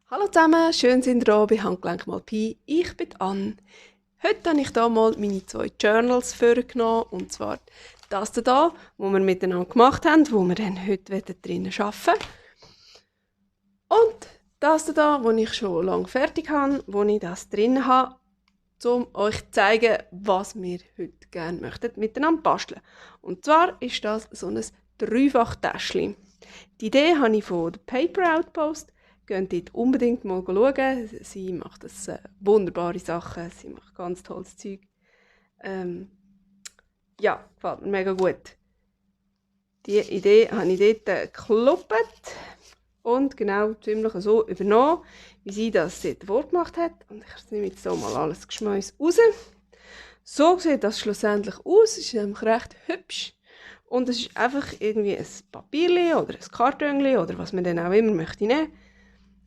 Hallo zusammen, schön sind ihr da bei Handgelenk mal Pi. Ich bin Anne. Heute habe ich hier mal meine 2 Journals vorgenommen, und zwar das hier, wo wir miteinander gemacht haben, wo wir dann heute drinnen arbeiten wollen. Und das hier, wo ich schon lange fertig habe, wo ich das drin habe, um euch zu zeigen, was wir heute gerne möchten miteinander basteln. Und zwar ist das so ein Dreifach-Täschchen. Die Idee habe ich von der Paper Outpost. Geht dort unbedingt mal schauen. Sie macht wunderbare Sachen. Sie macht ganz tolles Zeug. Ja, gefällt mir mega gut. Die Idee habe ich dort gekloppt und genau ziemlich so übernommen, wie sie das dort vorgemacht hat. Und ich nehme jetzt hier mal alles Geschmäus raus. So sieht das schlussendlich aus. Es ist nämlich recht hübsch. Und es ist einfach irgendwie ein Papierchen oder ein Kartönchen oder was man dann auch immer möchte nehmen.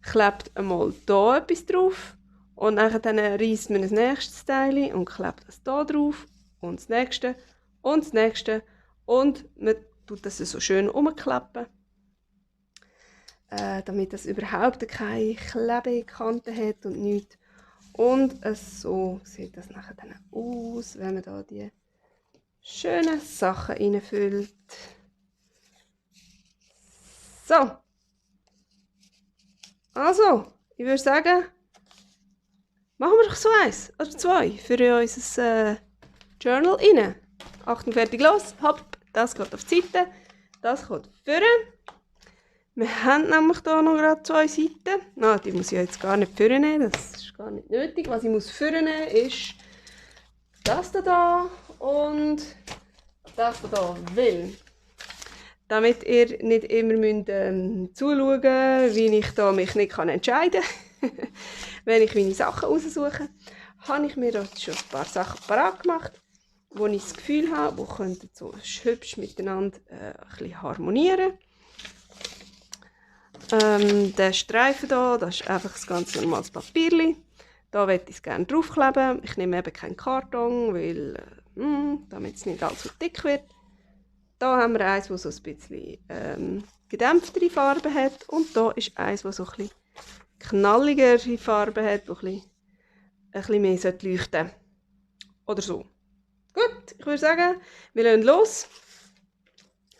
Klebt einmal hier etwas drauf und dann reisst man das nächste Teil und klebt das hier drauf und das nächste und das nächste und man tut das so schön umklappen, damit das überhaupt keine Klebekanten hat und nichts. Und so sieht das nachher dann aus, wenn man da die schönen Sachen reinfüllt. So. Also, ich würde sagen, machen wir doch so eins oder 2 für unser Journal rein. Achtung, fertig, los. Hopp, das geht auf die Seite, das geht vorne. Wir haben nämlich hier noch gerade 2 Seiten. Die muss ich jetzt gar nicht vornehmen, das ist gar nicht nötig. Was ich muss vornehmen ist das hier und das hier, weil damit ihr nicht immer zuschauen müsst, wie ich da mich nicht entscheiden kann, wenn ich meine Sachen raussuche, habe ich mir da schon ein paar Sachen parat gemacht, wo ich das Gefühl habe, die könnten so hübsch miteinander ein bisschen harmonieren. Der Streifen hier, das ist einfach ein ganz normales Papierchen. Da möchte ich es gerne draufkleben. Ich nehme eben keinen Karton, weil, damit es nicht allzu dick wird. Da haben wir eins, das so ein bisschen gedämpftere Farbe hat. Und da ist eins, das so ein bisschen knalligere Farbe hat, das ein bisschen mehr leuchten sollte. Oder so. Gut, ich würde sagen, wir lassen los.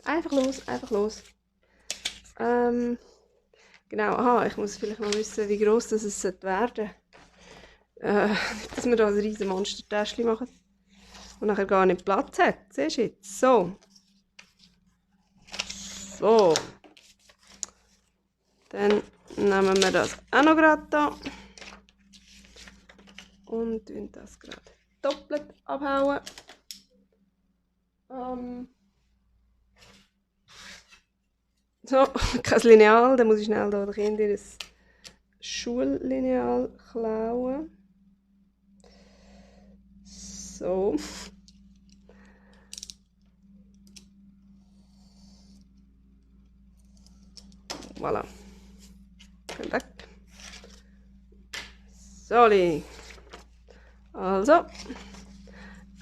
Einfach los, einfach los. Genau, ich muss vielleicht noch wissen, wie gross das es werden sollte. Nicht, dass wir da ein riesen Monster-Täschchen machen und nachher gar nicht Platz hat. Siehst du jetzt? So. So. Dann nehmen wir das auch noch gerade da und tun das gerade doppelt abhauen. So, kein Lineal, dann muss ich schnell da den Kindern ein Schullineal klauen. So. Voilà. Kommt weg. So, also,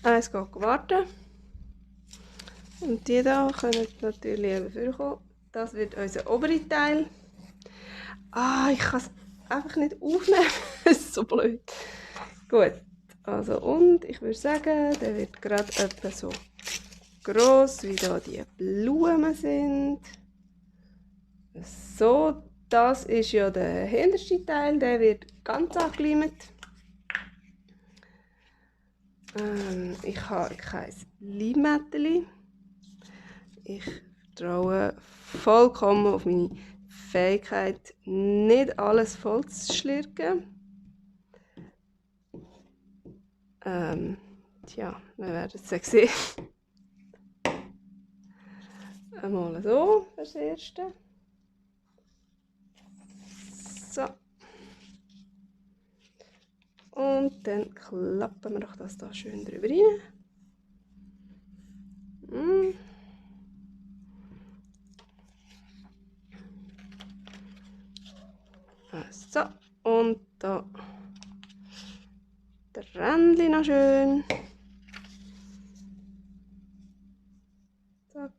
eins geht warten. Und die hier können natürlich eben vorkommen. Das wird unser oberer Teil. Ich kann es einfach nicht aufnehmen. Das ist so blöd. Gut, also und ich würde sagen, der wird gerade etwa so gross, wie da die Blumen sind. So, das ist ja der hinterste Teil, der wird ganz angeleimt. Ich habe kein Limmätteli. Ich vertraue vollkommen auf meine Fähigkeit, nicht alles voll zu schlürfen. Tja, wir werden es sehen. Einmal so, das erste. So. Und dann klappen wir doch das da schön drüber rein. So, und da der Rändchen noch schön. Zack.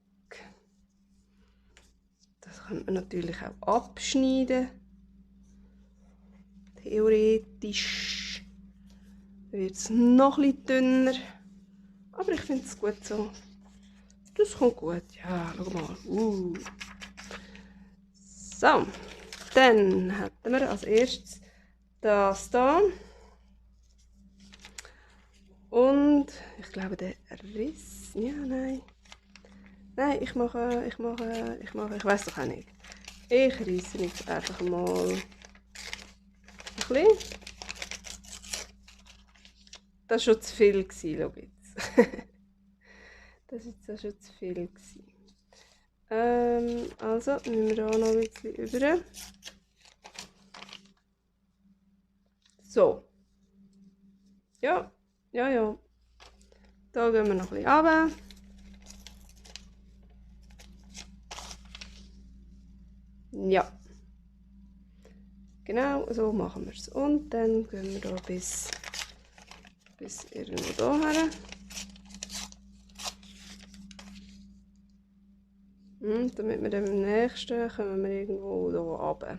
Das könnte man natürlich auch abschneiden. Theoretisch wird es noch ein bisschen dünner. Aber ich finde es gut so. Das kommt gut. Ja, schau mal. So, dann hätten wir als erstes das hier. Und ich glaube, der Riss. Ja, nein. Nein, ich weiß doch auch nicht. Ich reisse jetzt einfach mal ein bisschen. Das war schon zu viel, schau jetzt. Das war jetzt schon zu viel. Also, nehmen wir hier noch ein bisschen über. So. Ja. Da gehen wir noch ein bisschen runter. Ja. Genau, so machen wir es. Und dann gehen wir hier bis irgendwo da her. Damit wir dann beim nächsten kommen wir irgendwo hier runter.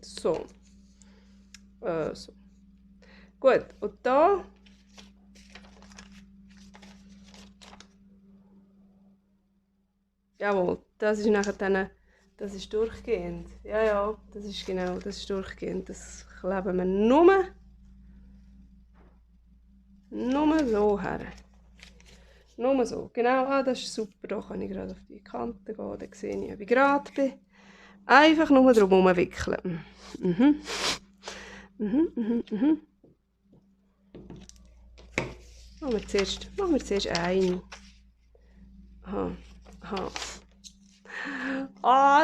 So. So. Gut, und da jawohl, das ist nachher dann, das ist durchgehend. Ja, das ist genau, das ist durchgehend. Das kleben wir nur so her. Nur so, genau, das ist super. Da kann ich gerade auf die Kante gehen, dann sehe ich, ob ich gerade bin. Einfach nur drum herum wickeln. Machen wir zuerst eine.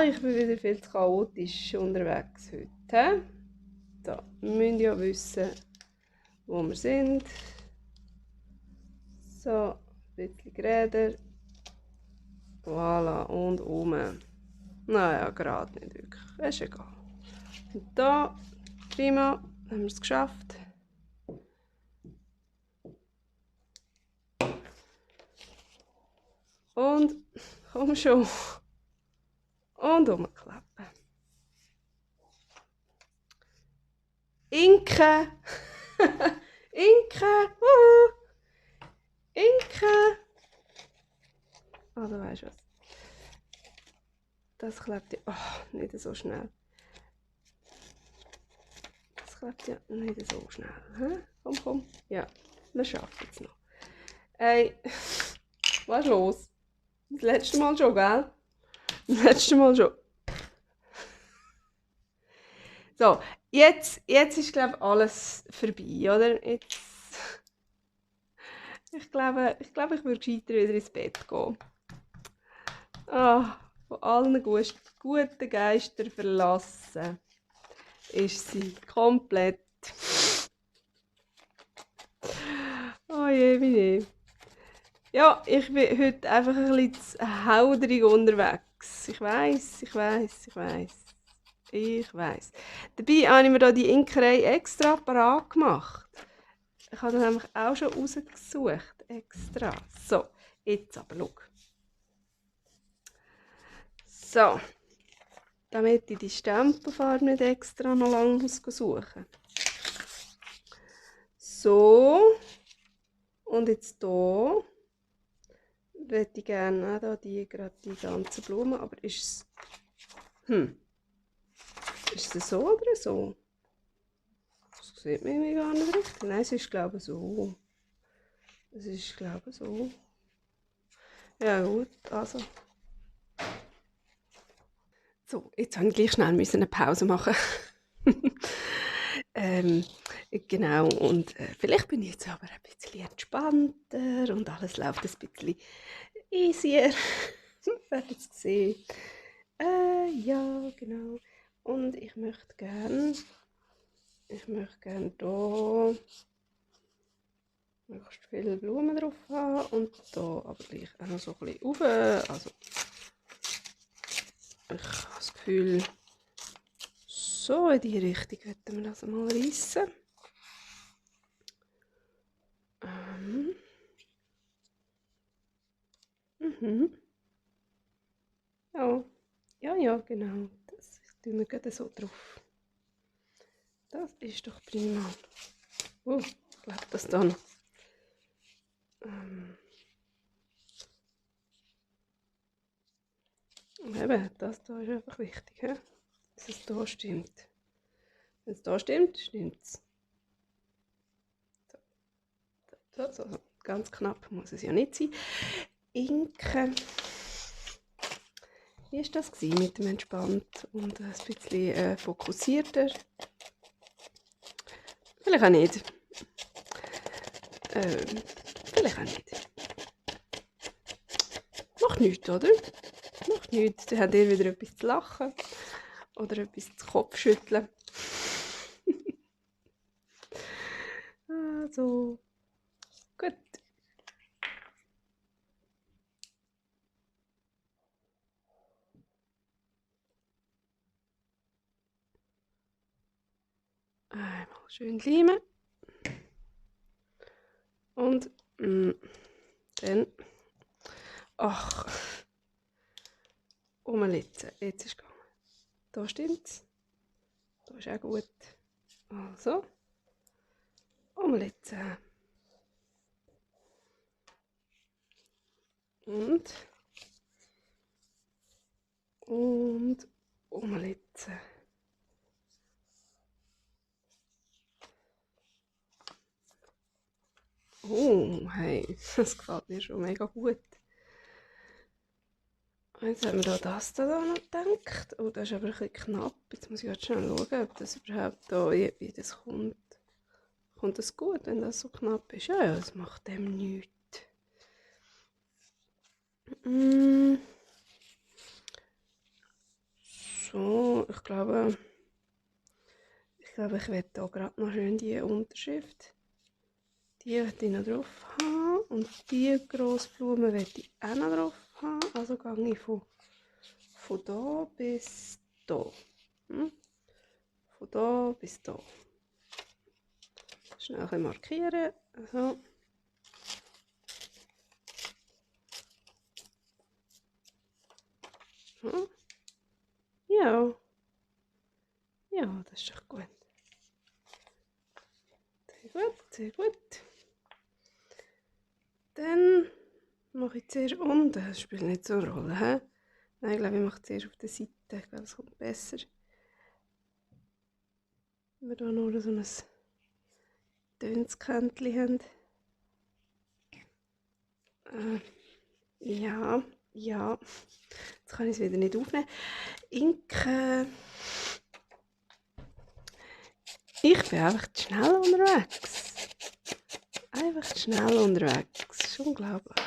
Ich bin wieder viel zu chaotisch unterwegs heute. So, wir müssen ja wissen, wo wir sind. So, ein bisschen geräder. Voilà, und oben. Naja, gerade nicht wirklich. Ist egal. Und da, prima, haben wir es geschafft. Und, komm schon. Und umklappen. Inke! Inke! Inke! Ah, du weißt was. Das klebt ja. Oh, nicht so schnell. Das klebt ja nicht so schnell. Komm. Ja, wir schaffen es noch. Ey, was ist los? Das letzte Mal schon, gell? Das letzte Mal schon. So, jetzt ist, glaube ich, alles vorbei, oder? Jetzt. Ich glaube, ich würde gescheiter wieder ins Bett gehen. Von allen guten Geistern verlassen ist sie komplett. Oh je, wie je. Ja, ich bin heute einfach ein bisschen hauderig unterwegs. Ich weiss. Dabei habe ich mir da die Imkerei extra parat gemacht. Ich habe das nämlich auch schon rausgesucht. Extra. So, jetzt aber schau. So. Damit ich die Stempelfarbe nicht extra noch lange suchen muss. So. Und jetzt hier möchte ich gerne auch die ganzen Blumen, aber ist es. Ist es so oder so? Das sieht man irgendwie gar nicht richtig. Nein, es ist glaube ich so. Ja gut, also. So, jetzt musste ich gleich schnell eine Pause machen. Genau, und vielleicht bin ich jetzt aber ein bisschen entspannter und alles läuft ein bisschen easier. Werdet es sehen. Ja, genau. Und ich möchte gerne hier möglichst viele Blumen drauf haben und hier aber gleich auch noch so ein bisschen rauf. Also, ich habe das Gefühl, so in die Richtung werden wir das mal reissen. Ja, genau. Das tun wir gerade so drauf. Das ist doch prima. Ich glaube, das da noch. Eben, das hier ist einfach wichtig, he? Dass es hier stimmt. Wenn es hier stimmt, stimmt es. So. Ganz knapp muss es ja nicht sein. Inke. Wie war das mit dem entspannt und ein bisschen fokussierter? Vielleicht auch nicht. Vielleicht auch nicht. Macht nichts, oder? Macht nichts. Dann habt ihr wieder etwas zu lachen oder etwas zu Kopfschütteln. Also, gut. Einmal schön leimen. Und dann. Ach. Umlitzen. Jetzt ist es gegangen. Da stimmt's. Da ist auch gut. Also. Umlitzen. Und umlitzen. Oh, hey, das gefällt mir schon mega gut. Jetzt haben wir das da noch gedacht. Oh, das ist aber ein bisschen knapp. Jetzt muss ich jetzt schnell schauen, ob das überhaupt da, wie das kommt. Kommt das gut, wenn das so knapp ist? Ja, das macht dem nichts. So, ich glaube, ich werde hier gerade noch schön die Unterschrift. Die werde ich noch drauf haben. Und die Grossblume werde ich auch noch drauf haben. Also gehe ich von da bis da. Von da bis da. Schnell ein bisschen markieren. So. So. Ja. Ja, das ist doch gut. Sehr gut, sehr gut. Dann mache ich zuerst unten. Das spielt nicht so eine Rolle. He? Nein, ich glaube, ich mache zuerst auf der Seite. Ich glaube, es kommt besser. Wenn wir hier nur so ein Tönskännchen haben. Ja. Jetzt kann ich es wieder nicht aufnehmen. Inke. Ich bin einfach zu schnell unterwegs. Einfach zu schnell unterwegs. Das ist unglaublich.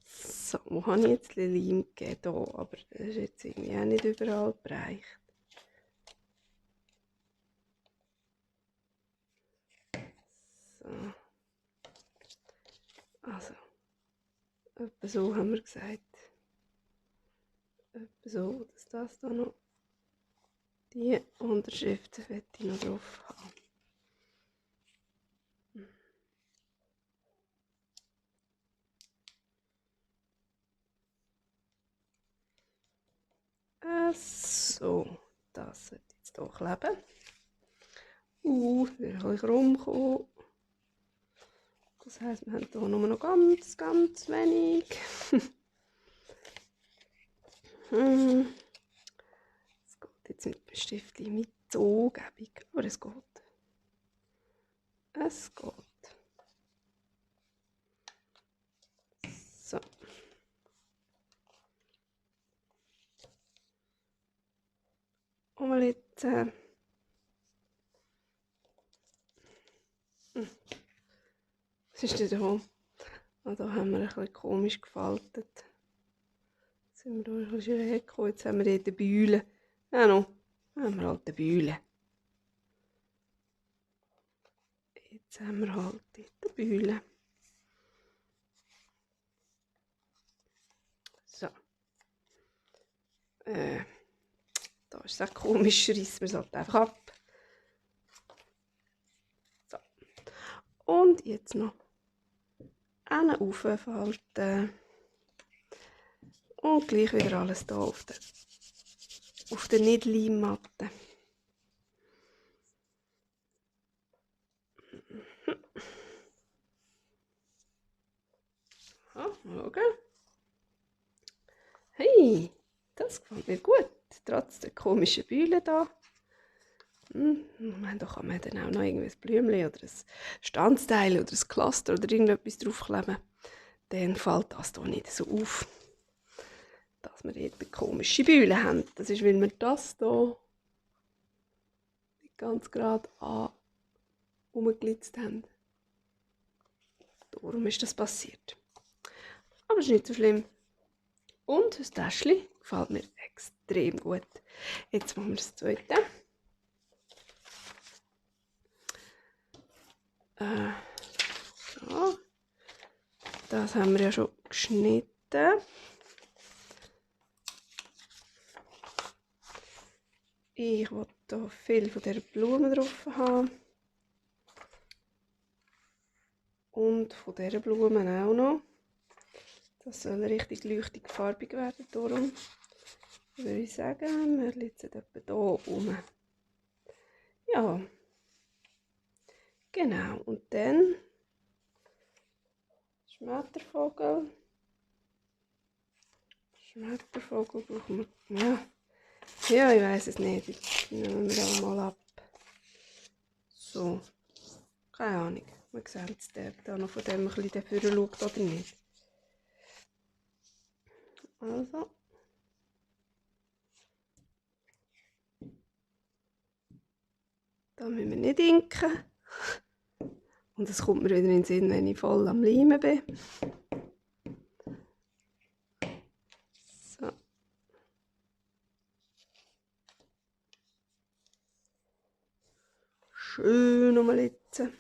So, wo habe ich jetzt den Leim gegeben? Hier, aber das ist jetzt irgendwie auch nicht überall bereicht. So. Also, etwa so haben wir gesagt. Etwa so, dass das da noch, die Unterschriften möchte ich noch drauf haben. So, das sollte jetzt hier kleben. Ist ein bisschen rumgekommen. Das heisst, wir haben hier nur noch ganz wenig. Es geht jetzt mit dem Stift mit so gäbig, aber es geht. Es geht. So. Und jetzt was ist denn da? Da haben wir ein bisschen komisch gefaltet. Jetzt sind wir da ein bisschen hergekommen. Jetzt haben wir hier die Bühle. Ja, noch. Haben wir halt die Bühle. Jetzt haben wir halt die Bühle. So. Da ist es auch komisch, reissen wir es halt einfach ab. So. Und jetzt noch einen auffalten. Und gleich wieder alles hier auf der Nicht-Leimmatte. Mal schauen. Hey, das gefällt mir gut. Trotz der komischen Bühle da. Da kann man dann auch noch irgendwie ein Blümchen oder ein Standsteil oder ein Cluster oder irgendetwas draufkleben. Dann fällt das hier nicht so auf, dass wir dort eine komische Bühle haben. Das ist, weil wir das hier nicht ganz gerade umgeglitzt haben. Darum ist das passiert. Aber es ist nicht so schlimm. Und das Täschchen gefällt mir extrem gut. Jetzt machen wir das zweite. So. Das haben wir ja schon geschnitten. Ich will hier viel von dieser Blume drauf haben. Und von dieser Blume auch noch. Das soll richtig leuchtig farbig werden. Darum würde ich sagen, wir litzen etwa hier oben. Ja. Genau. Und dann Schmettervogel. Schmettervogel brauchen wir. Ja. Ja, ich weiß es nicht. Jetzt nehmen wir auch mal ab. So. Keine Ahnung. Wir sehen es da noch von dem ein bisschen dafür schaut oder nicht. Also. Da müssen wir nicht inken. Und es kommt mir wieder in den Sinn, wenn ich voll am Leimen bin. So. Schön umlitzen.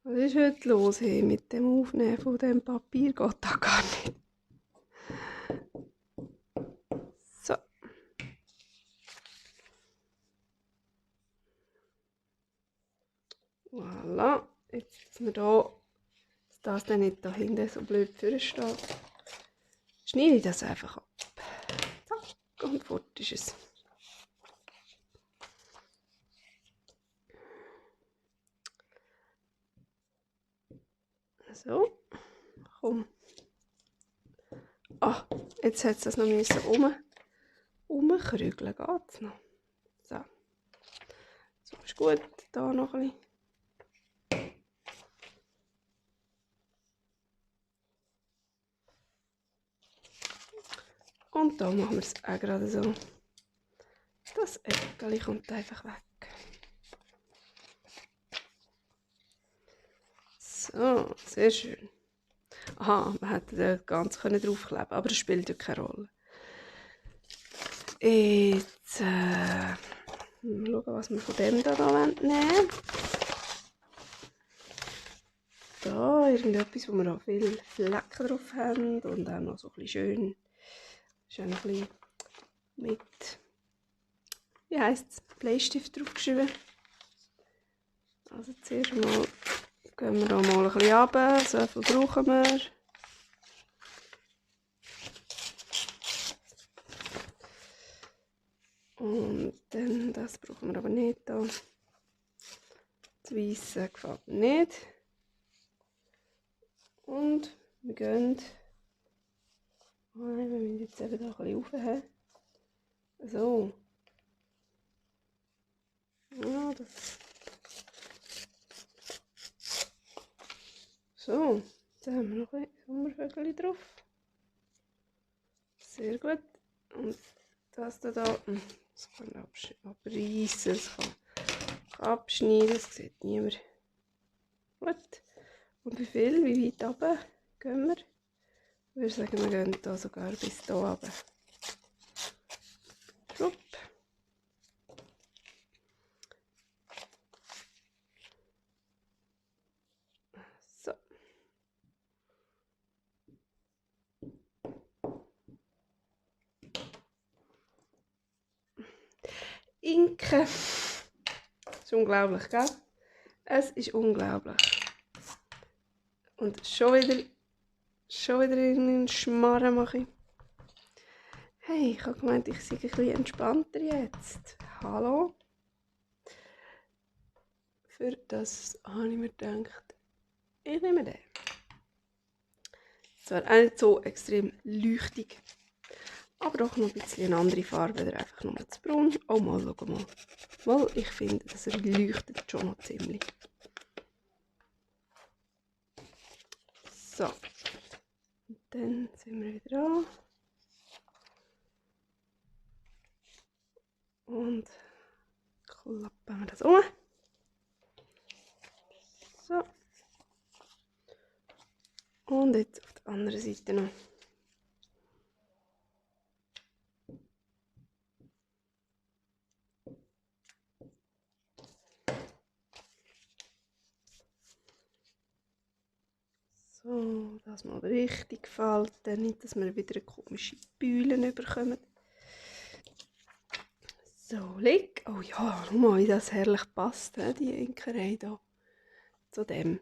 Was ist heute los hey, mit dem Aufnehmen von dem Papier? Geht da gar nicht. So. Voilà. Jetzt, dass wir da, dass das dann nicht da hinten so blöd für steht, schneide ich das einfach ab. Zack, und fort ist es. So. Komm. Ah, jetzt hat es das noch umkrügeln. Geht's noch? So. So ist gut. Da noch ein bisschen. Und da machen wir es auch gerade so. Das Eckchen kommt einfach weg. So, sehr schön. Aha, man hätte das ganz draufkleben, aber das spielt ja keine Rolle. Jetzt mal schauen, was wir von dem da nehmen wollen. Da irgendetwas, wo wir auch viele Flecken drauf haben und auch noch so ein bisschen schön. Ist auch noch ein bisschen mit, wie heisst es, Bleistift draufgeschrieben. Also zuerst mal gehen wir da mal ein bisschen runter, so viel brauchen wir. Und dann, das brauchen wir aber nicht da. Das Weisse gefällt mir nicht. Und wir gehen, wir müssen jetzt eben da ein bisschen raufheben. So. Ja, das. So, jetzt haben wir noch ein Sommervögel drauf. Sehr gut. Und das da, das kann abreißen, das kann abschneiden, das sieht niemand. Gut. Und wie viel, wie weit runter gehen wir? Ich würde sagen, wir gehen da sogar bis hier runter. Schwupp. So. Inken. Das ist unglaublich, gell? Es ist unglaublich. Und schon wieder irgendeinen Schmarren mache ich. Hey, ich habe gemeint, ich sei ein bisschen entspannter jetzt. Hallo? Für das habe ich mir gedacht, ich nehme den. Zwar auch nicht so extrem leuchtig, aber doch noch ein bisschen eine andere Farbe, oder einfach nur zu braun. Oh, mal, schau mal. Mal, ich finde, dass er leuchtet schon noch ziemlich. So. Und dann sind wir wieder an. Und klappen wir das um. So. Und jetzt auf der anderen Seite noch. So, das mal richtig falten, nicht, dass wir wieder komische Bühlen bekommen. So, leg. Oh ja, schau mal, wie das herrlich passt, die Imkerei hier. Zu dem.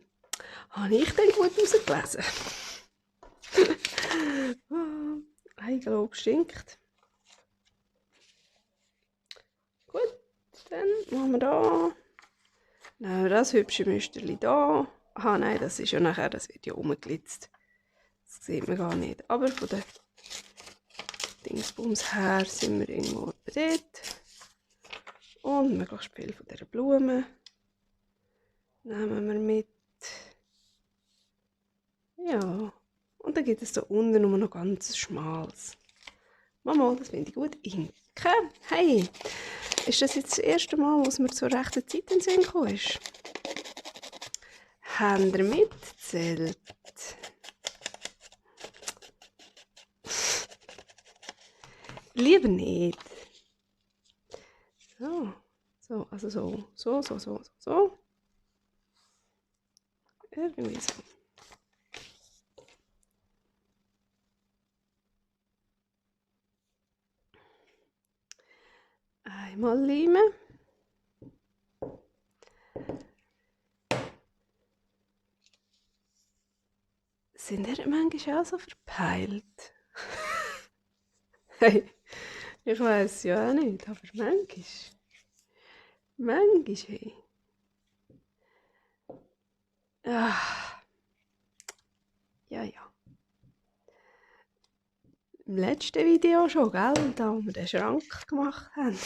Habe ich dann gut rausgelesen? Ich glaube, stinkt. Gut, dann machen wir da. Nehmen wir das hübsche Müsterli da. Aha, nein, das ist ja nachher, das wird ja umgeglitzt. Das sieht man gar nicht. Aber von der Dingsbums her sind wir irgendwo dort. Und möglichst viel von dieser Blume nehmen wir mit. Ja, und dann gibt es da unten nur noch ganz schmales. Mama, das finde ich gut. Inke, hey, ist das jetzt das erste Mal, was mir zur rechten Zeit in den Sinn gekommen ist? Habt ihr mitgezählt? Lieber nicht. So, also so. Irgendwie so. Einmal limen. Sind ihr manchmal auch so verpeilt? Hey, ich weiß ja auch nicht, aber manchmal. Hey. Ah, ja. Im letzten Video schon, gell? Da, wo wir den Schrank gemacht haben.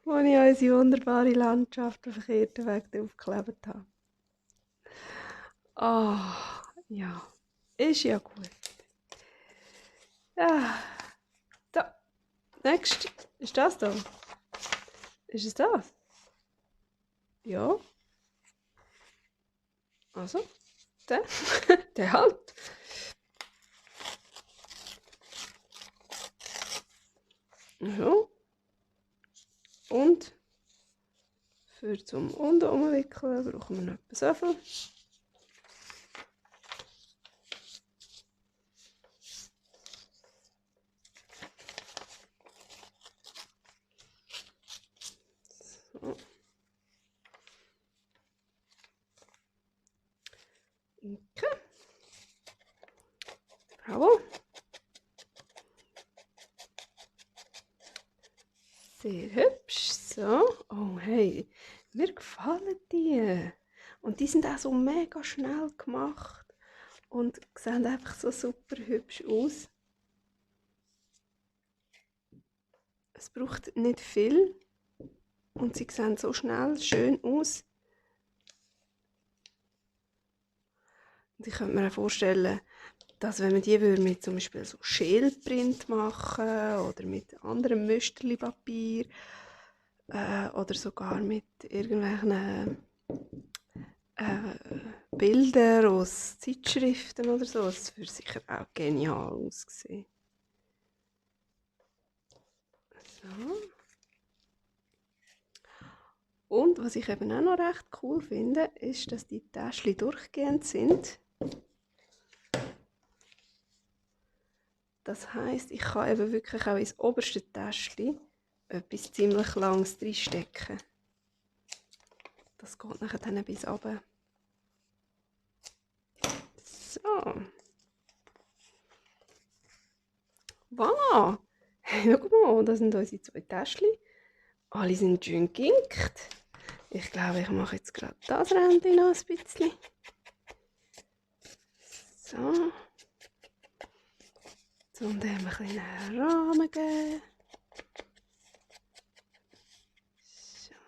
wo ich unsere wunderbare Landschaft auf verkehrten Weg draufgeklebt habe. Ja. Ist ja gut. Ja. Da. Nächst. Ist das da? Ist es das? Ja. Also. Der. Der halt. Ja. Und für zum unten umwickeln brauchen wir noch etwas so viel. So. Okay. Bravo. Sehr hübsch. So. Oh hey, mir gefallen die. Und die sind auch so mega schnell gemacht. Und sehen einfach so super hübsch aus. Es braucht nicht viel. Und sie sehen so schnell schön aus. Und ich könnte mir auch vorstellen, dass wenn man die mit zum Beispiel so Schälprint machen oder mit anderem Müsterli-Papier oder sogar mit irgendwelchen Bildern aus Zeitschriften oder so, das würde sicher auch genial aussehen. So. Und was ich eben auch noch recht cool finde, ist, dass die Täschchen durchgehend sind. Das heisst, ich kann eben wirklich auch ins oberste Täschchen etwas ziemlich Langes reinstecken. Das geht nachher dann bis runter. So. Voilà. Hey, schau mal, das sind unsere zwei Täschchen. Alle sind schön geginkt. Ich glaube, ich mache jetzt gerade das Rändchen noch ein bisschen. So. Um dem ein kleinen Rahmen geben.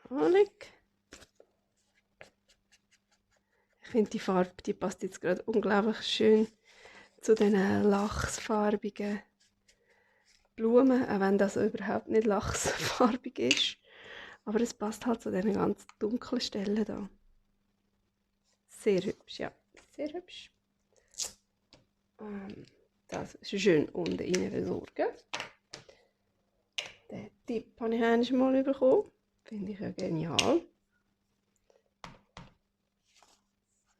Schalig. Ich finde die Farbe, die passt jetzt gerade unglaublich schön zu diesen lachsfarbigen Blumen, auch wenn das überhaupt nicht lachsfarbig ist. Aber es passt halt zu diesen ganz dunklen Stellen da. Sehr hübsch, ja. Sehr hübsch. Das ist schön unten rein versorgen. Den Tipp habe ich einmal mal bekommen. Finde ich ja genial.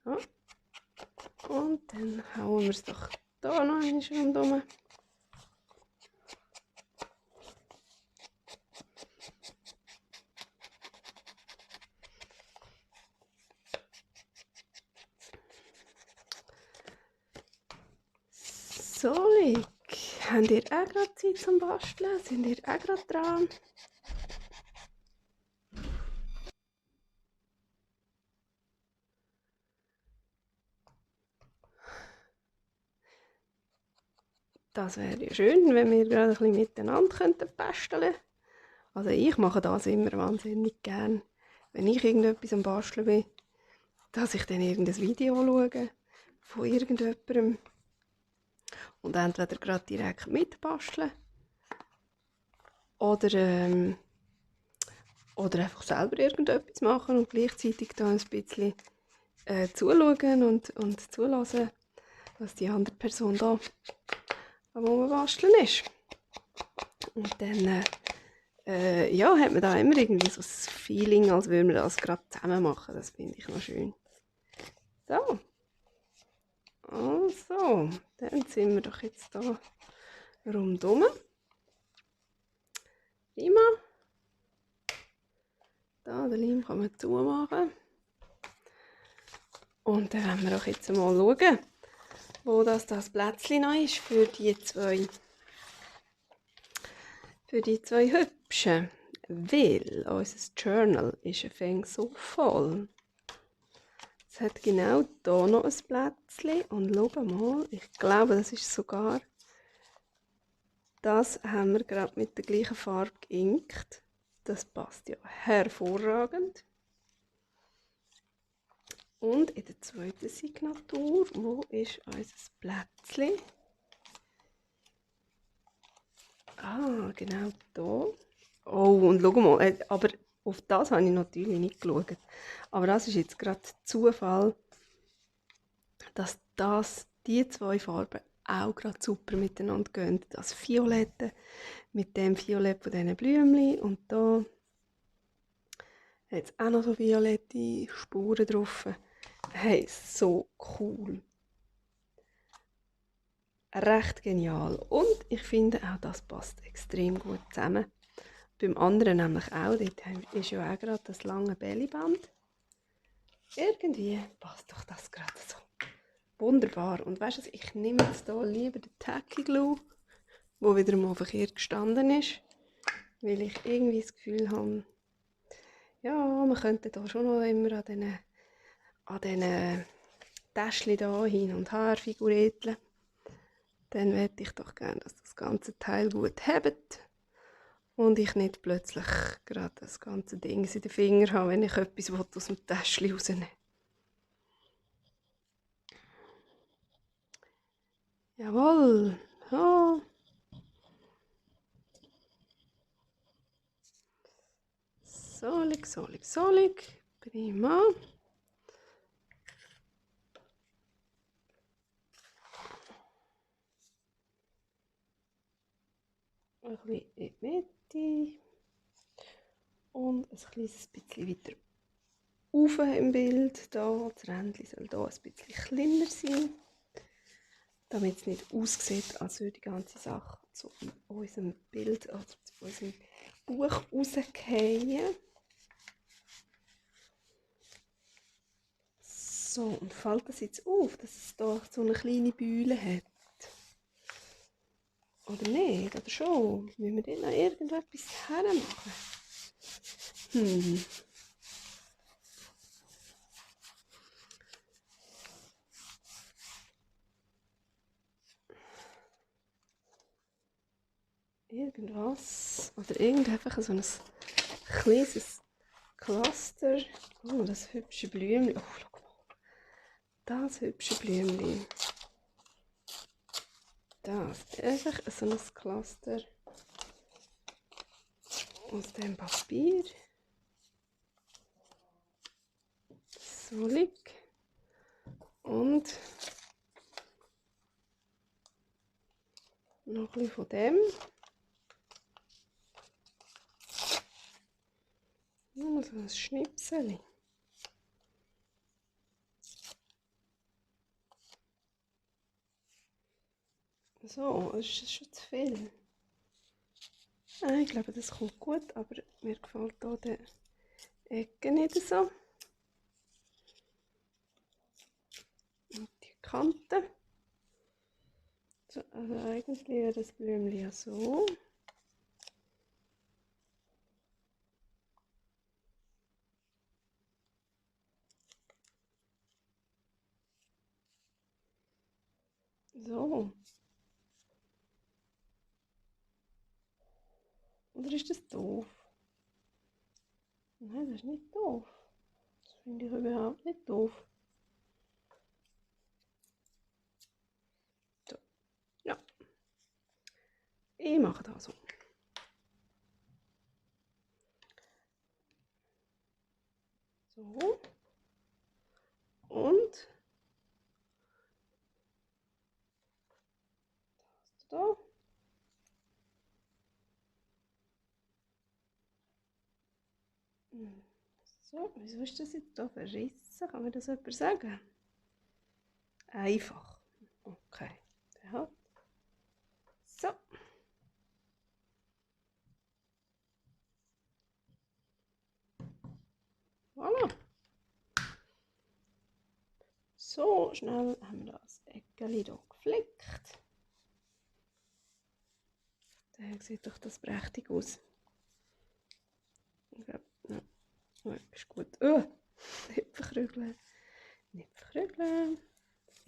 So. Und dann hauen wir es doch hier noch einmal rundherum. Solig. Habt ihr auch gerade Zeit zum Basteln? Sind ihr auch gerade dran? Das wäre ja schön, wenn wir gerade ein bisschen miteinander basteln könnten. Also ich mache das immer wahnsinnig gern, wenn ich irgendetwas am Basteln bin, dass ich dann irgendein Video schaue von irgendjemandem und entweder gerade direkt mitbasteln oder einfach selber irgendetwas machen und gleichzeitig da ein bisschen zuschauen und zulassen, was die andere Person da am Basteln ist. Und dann ja, hat man da immer irgendwie so das Feeling, als würden wir das gerade zusammen machen. Das finde ich noch schön. So. Also, dann sind wir doch jetzt da rundum. Prima. Da, den Leim kann man zumachen. Und dann werden wir doch jetzt mal schauen, wo das Plätzchen noch ist für die zwei Hübschen. Weil unser Journal ist ein wenig so voll. Es hat genau hier noch ein Plätzchen und schau mal, ich glaube, das ist sogar, das haben wir gerade mit der gleichen Farbe geinkt. Das passt ja hervorragend. Und in der zweiten Signatur, wo ist unser Plätzchen? Ah, genau hier. Oh, und schau mal, aber auf das habe ich natürlich nicht geschaut. Aber das ist jetzt gerade Zufall, dass die zwei Farben auch gerade super miteinander gehen. Das Violette mit dem Violett von diesen Blümchen und da hat es auch noch so violette Spuren drauf. Hey, so cool. Recht genial. Und ich finde auch, das passt extrem gut zusammen. Beim anderen nämlich auch. Dort ist ja auch gerade das lange Bellyband. Irgendwie passt doch das gerade so. Wunderbar. Und weißt du, ich nehme jetzt hier lieber den Tacky Glue, der wieder mal verkehrt gestanden ist. Weil ich irgendwie das Gefühl habe, ja, man könnte da schon noch immer an diesen Täschchen da hin und her figuretteln. Dann hätte ich doch gerne, dass das ganze Teil gut hebt und ich nicht plötzlich gerade das ganze Ding in den Finger habe, wenn ich etwas aus dem Täschchen rausnehmen will. Jawohl. Ja. Solig. Prima. Ein bisschen in die Mitte. Und ein kleines bisschen weiter rauf im Bild. Da. Das Rändchen soll hier ein bisschen kleiner sein. Damit es nicht aussieht, als würde die ganze Sache zu unserem Bild oder zu unserem Buch rausfallen. So, und fällt das jetzt auf, dass es hier so eine kleine Bühle hat? Oder nicht? Oder schon? Müssen wir dort noch irgendetwas hermachen? Hm. Irgendwas. Oder einfach so ein kleines Cluster. Oh, das hübsche Blümchen. Oh, schau mal. Das hübsche Blümchen. Das. Einfach so ein Cluster aus dem Papier. Solig. Und noch ein bisschen von dem. Nur so ein Schnipsel. So, ist das schon zu viel? Ich glaube, das kommt gut, aber mir gefällt hier die Ecke nicht so. Und die Kante. So, also eigentlich wäre das Blümchen ja so. So. Oder ist das doof? Nein, das ist nicht doof. Das finde ich überhaupt nicht doof. So. Ja. Ich mache das so. So. Und das da. So, wieso ist das jetzt hier verrissen? Kann mir das jemand sagen? Einfach. Okay. Ja. So. Voilà. So schnell haben wir das Eckeli hier geflickt. Dann sieht doch das prächtig aus. Ich glaube, ja, ist gut. Nicht verkrügeln. Nicht verkrügeln.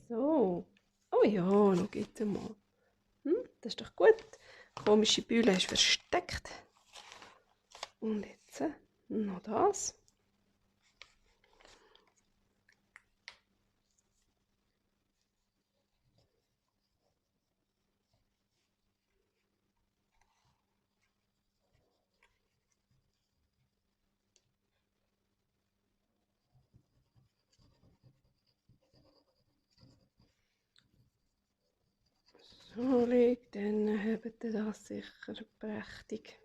So. Oh ja, noch geht es mal. Das ist doch gut. Die komische Bühle ist versteckt. Und jetzt noch das. So, dann habt ihr das sicher prächtig.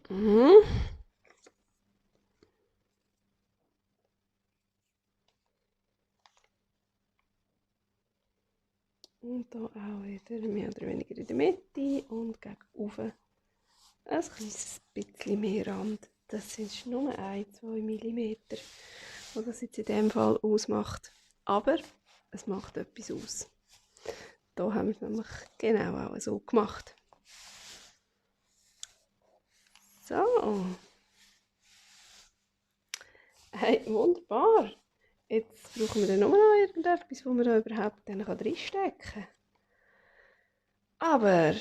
Und hier auch wieder mehr oder weniger in der Mitte und gegen oben ein kleines bisschen mehr Rand. Das sind nur 1-2 mm, was das jetzt in diesem Fall ausmacht. Aber es macht etwas aus. Da haben wir es nämlich genau auch so gemacht. So. Hey, wunderbar. Jetzt brauchen wir dann nur noch irgendetwas, wo wir da überhaupt dann reinstecken kann. Aber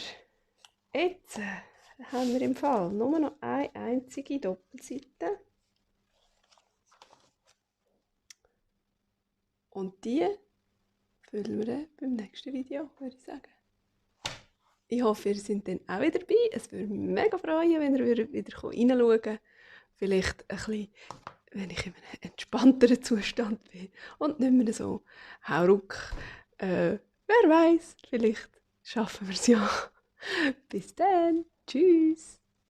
jetzt haben wir im Fall nur noch eine einzige Doppelseite. Und die füllen wir dann beim nächsten Video, würde ich sagen. Ich hoffe, ihr seid dann auch wieder dabei. Es würde mich mega freuen, wenn ihr wieder reinschauen könnt. Vielleicht ein bisschen, wenn ich in einem entspannteren Zustand bin und nicht mehr so hauruck. Wer weiß, vielleicht schaffen wir es ja. Bis dann. Tschüss.